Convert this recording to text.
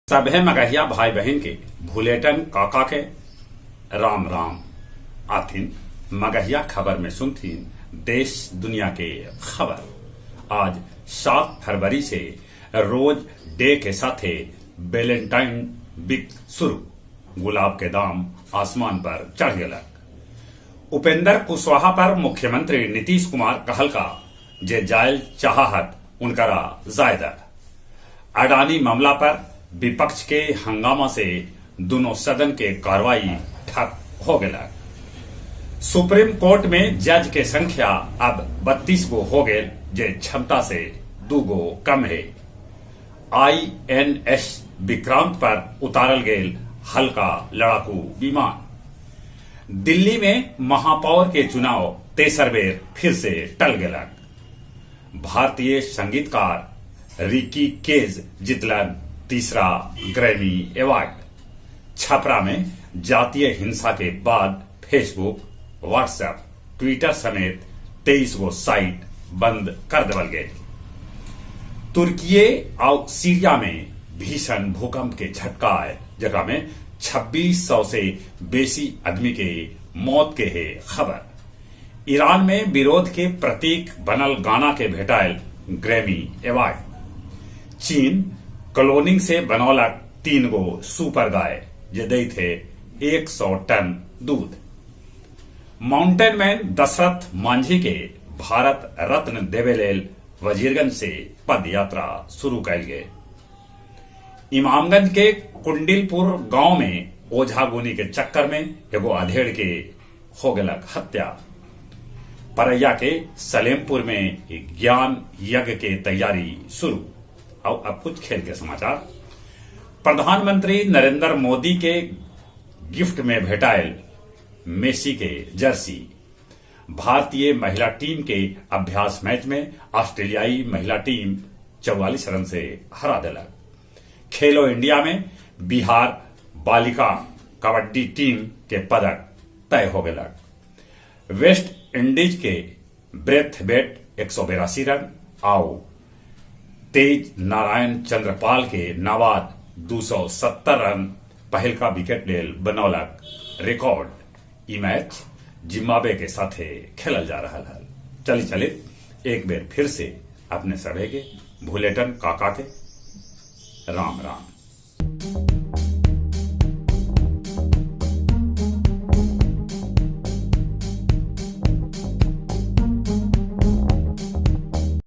सभे मगहिया भाई बहिन के भुलेटन काका के राम राम। आथिन मगहिया खबर में सुनथिन देश दुनिया के खबर। आज 7 फरवरी से रोज डे के साथे वेलेंटाइन वीक शुरू। गुलाब के दाम आसमान पर चढ़ गेलक। उपेंद्र कुशवाहा पर मुख्यमंत्री नीतीश कुमार कहलका जे जायल चाहत उनकरा जायदा। अडानी मामला पर विपक्ष के हंगामा से दोनों सदन के कार्रवाई ठप हो गेलक। सुप्रीम कोर्ट में जज के संख्या अब 32 गो हो गेल, जे क्षमता से 2 गो कम है। आईएनएस विक्रांत पर उतारल गेल हल्का लड़ाकू विमान। दिल्ली में महापौर के चुनाव तेसर बेर फिर से टल गेलक। भारतीय संगीतकार रिकी केज जितलन तीसरा ग्रैमी अवार्ड। छपरा में जातीय हिंसा के बाद फेसबुक, व्हाट्सएप, ट्विटर समेत 23 गो साइट बंद कर देवल गए। तुर्की और सीरिया में भीषण भूकंप के झटका आए, जगह में 2600 से बेसी आदमी के मौत के है खबर। ईरान में विरोध के प्रतीक बनल गाना के भेटायल ग्रैमी अवार्ड। चीन क्लोनिंग से बनौलक 3 गो सुपर गाय जे दै थे 100 टन दूध। माउंटेन मैन दशरथ मांझी के भारत रत्न देवे लेल वजीरगंज से पद यात्रा शुरू कैल गए। इमामगंज के कुंडिलपुर गांव में ओझा गुनी के चक्कर में एगो अधेड़ के हो गलक हत्या। परैया के सलेमपुर में ज्ञान यज्ञ के तैयारी शुरू। और अब कुछ खेल के समाचार। प्रधानमंत्री नरेंद्र मोदी के गिफ्ट में भेटायल मेसी के जर्सी। भारतीय महिला टीम के अभ्यास मैच में ऑस्ट्रेलियाई महिला टीम 44 रन से हरा दिलक। खेलो इंडिया में बिहार बालिका कबड्डी टीम के पदक तय हो गलक। वेस्ट इंडीज के ब्रेथवेट 182 रन आउ तेज नारायण चंद्रपाल के नाबाद 270 रन पहलका विकेट लेल बनौलक रिकॉर्ड। ई मैच जिम्बाब्वे के साथे खेलल जा रहा है। चली चले एक बेर फिर से अपने सभे के भुलेटन काका के राम राम।